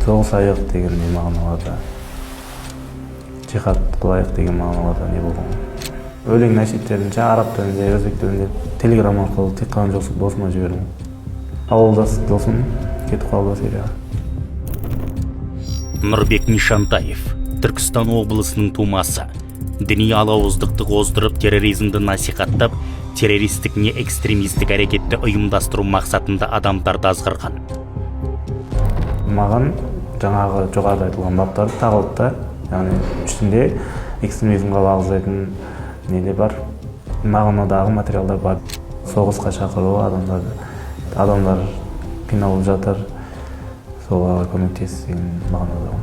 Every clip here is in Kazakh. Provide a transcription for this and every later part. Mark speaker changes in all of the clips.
Speaker 1: Соғысайық деген не мағыналарда, жихад қылайық деген мағыналарда не болған. Өлең нәшидтерін араб тілінде, өзбек тілінде телеграм арқылы тек қана досыма жібердім. Ауылдас досым кетіп қалды Сирияға.
Speaker 2: Нұрбек Нишантаев Түркістан облысының тумасы. Діни алауыздықты қоздырып, терроризмді насихаттап, террористік не экстремистік әрекетті ұйымдастыру мақсатында адамдарды азғырған.
Speaker 1: Маған жаңағы жоғарыда айтылған баптар тағылды да, яғни ішінде экстремизмға бағыздайтын не де бар, мағынадағы материалдар бар. Соғысқа шақыру адамдарды, адамдар қиналып жатыр, соларға көмектес деген мағынада.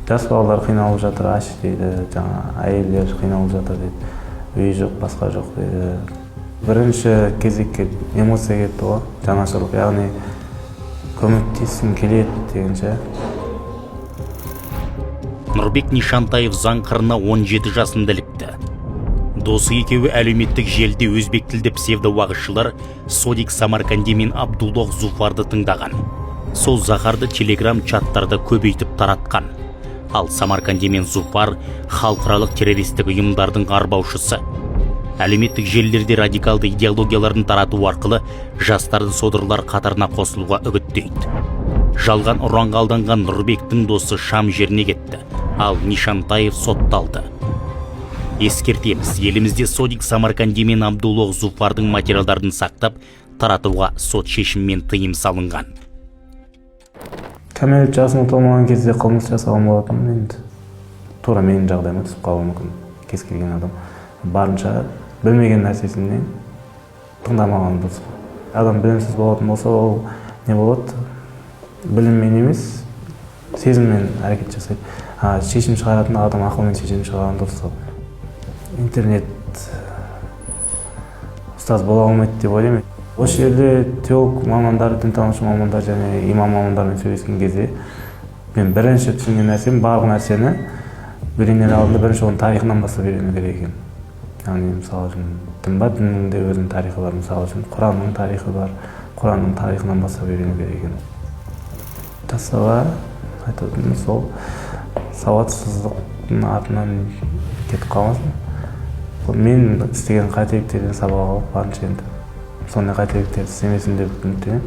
Speaker 1: Жас балалар қиналып жатыр, аш дейді, жаңа әйелдер қиналып жатыр дейді, үй жоқ, басқа жоқ дейді. Бірінші кезекке эмоция кетті ғой, жанашырлық, яғни көмектескім келеді дегенше.
Speaker 2: Нұрбек Нишантаев заң қырына 17 жасында ілікті. Досы екеуі әлеуметтік желіде өзбек тілді псевдоуағызшылар Содик Самарканди мен Абдуллох Зуфарды тыңдаған. Сол заһарды телеграм чаттарда көбейтіп таратқан. Ал Самарканди мен Зуфар халықаралық террористік ұйымдардың арбаушысы. Әлеуметтік желілерде радикалды идеологияларын тарату арқылы жастарды содырлар қатарына қосылуға үгіттейді. Жалған ұранға алданған Нұрбектің досы Шам жеріне кетті, ал Нишантаев сотталды. Ескертеміз, елімізде Содик Самарканди мен Абдуллох Зуфардың материалдарын сақтап, таратуға сот шешімімен тыйым салынған.
Speaker 1: Кәмелет жасына толмаған кезде қылмыс жасаған болатынмын. Енді тура менің жағдайыма түсіп қалуы мүмкін кез келген адам. Барынша білмеген нәрсесінен тыңдамаған дұрыс. Адам білімсіз болатын болса, ол не болады, біліммен емес, сезіммен әрекет жасайды. А шешім шығаратын адам ақылмен шешім шығарған дұрыс. Интернет ұстаз бола алмайды деп ойлаймын. Осы жерде теолог мамандар, дінтанушы мамандар және имам мамандармен сөйлескен кезде мен бірінші түсінген нәрсем: барлық нәрсені үйренер алдында бірінші оның тарихынан бастап үйрену керек екен. Яғни, мысалы үшін, дін бар, діннің де өзінің тарихы бар. Мысалы үшін, Құранның тарихы бар, Құранның тарихынан бастап үйрену керек екен. Жастарға айтатыным сол: сауатсыздықтың артынан кетіп қалмасын. Мен істеген қателіктерден сабақ алып, барынша енді сондай қателіктерді істемесін деп үміттенемін.